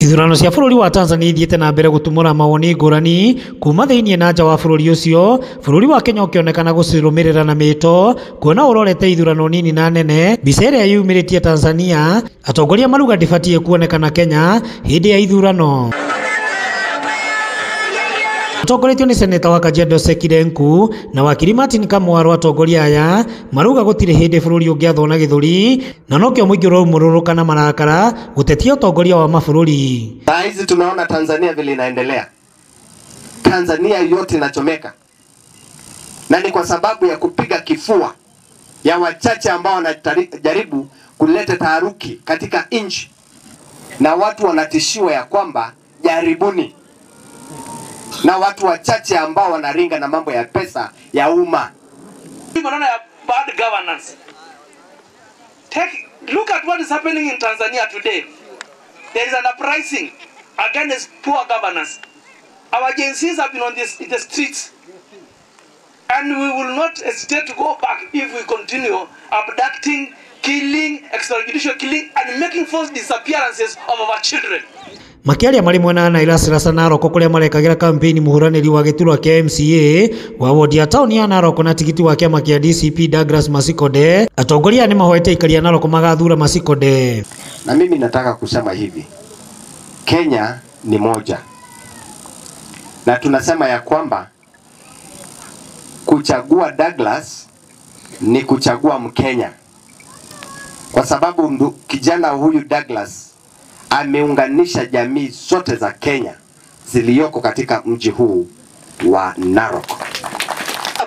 Ithurano cia bũrũri wa Tanzania ithiĩte na mbere gũtumũra mawoni ngũrani kuma thĩinĩ na nja wa bũrũri ũcio, bũrũri wa Kenya ũkĩonekana gũcirũmĩrĩra na mĩto kuona ũrorete ithurano nini na nene. Mbica ĩrĩa yumĩrĩtie Tanzania, atongoria maruga ndĩbatiĩ kuonekana Kenya hĩndĩ ya ithurano. Atongoretio nĩ seneta wa Kajiado Seki Lenku na wakiri Martin Kamwaru, atongoria aya maruga gũtirĩ hĩndĩ bũrũri ũngĩathwo na gĩthũri na nokĩo mũingĩ ũraumũrũrũka na marakara gũtetia ũtongoria wa mabũrũri. Saa hizi tunaona Tanzania vile inaendelea. Tanzania yote inachomeka, na ni kwa sababu ya kupiga kifua ya wachache ambao wanajaribu kuleta taharuki katika nchi, na watu wanatishiwa ya kwamba jaribuni, na watu wachache ambao wanaringa na mambo ya pesa ya umma. Maneno ya bad governance. Take look at what is happening in Tanzania today. There is an uprising against poor governance. Our Gen Zs have been in the streets, and we will not hesitate to go back if we continue abducting, killing, extrajudicial killing, and making forced disappearances of our children. Makiaria marĩ mwena wa Naivas Rasa Narok kũrĩa marekagĩra kampeni mũhũranĩri wa gĩturwa kĩa MCA wa wodi ya taũni ya Narok na tigiti wa kĩama kĩa DCP Douglas Masikonde, atongoria nĩ mahoete aikari a Narok magathura Masikonde. Na mimi nataka kusema hivi, Kenya ni moja, na tunasema ya kwamba kuchagua Douglas ni kuchagua Mkenya, kwa sababu kijana huyu Douglas ameunganisha jamii zote za Kenya ziliyoko katika mji huu wa Narok.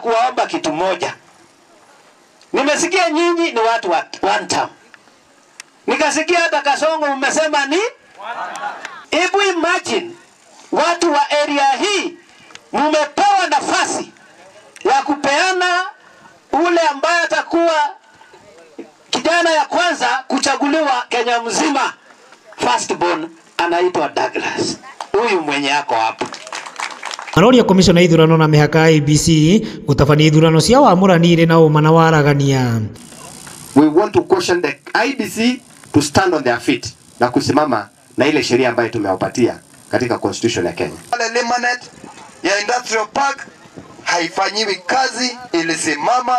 Kuwaomba kitu moja. Nimesikia nyinyi ni watu wa one term. Nikasikia hata Kasongo mmesema ni hebu imagine watu wa area hii mmepewa nafasi ya kupeana ule ambaye atakuwa kijana ya kwanza kuchaguliwa Kenya mzima. Firstborn anaitwa Douglas. Huyu mwenye yako hapa. Maroria komishona ithurano na mĩhaka IEBC gũtabania ithurano cia wamũrani irĩ na ũma na waragania. We want to caution the IEBC to stand on their feet na kusimama na ile sheria ambayo tumewapatia katika constitution ya Kenya. Pale Limanet ya Industrial Park haifanyiwi kazi, ilisimama.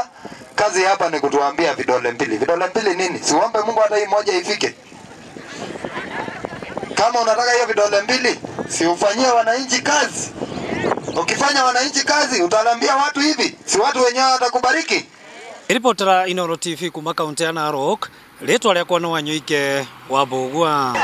Kazi hapa ni kutuambia vidole mbili. Vidole mbili nini? Siombe Mungu hata hii moja ifike. Kama unataka hiyo vidole mbili, si ufanyie wananchi kazi. Ukifanya wananchi kazi, utaambia watu hivi, si watu wenyewe watakubariki. Ripotera Inooro TV kuma kaunti ya Narok, rĩtwa rĩakwa nĩ Wanyoike wa Mbũgua.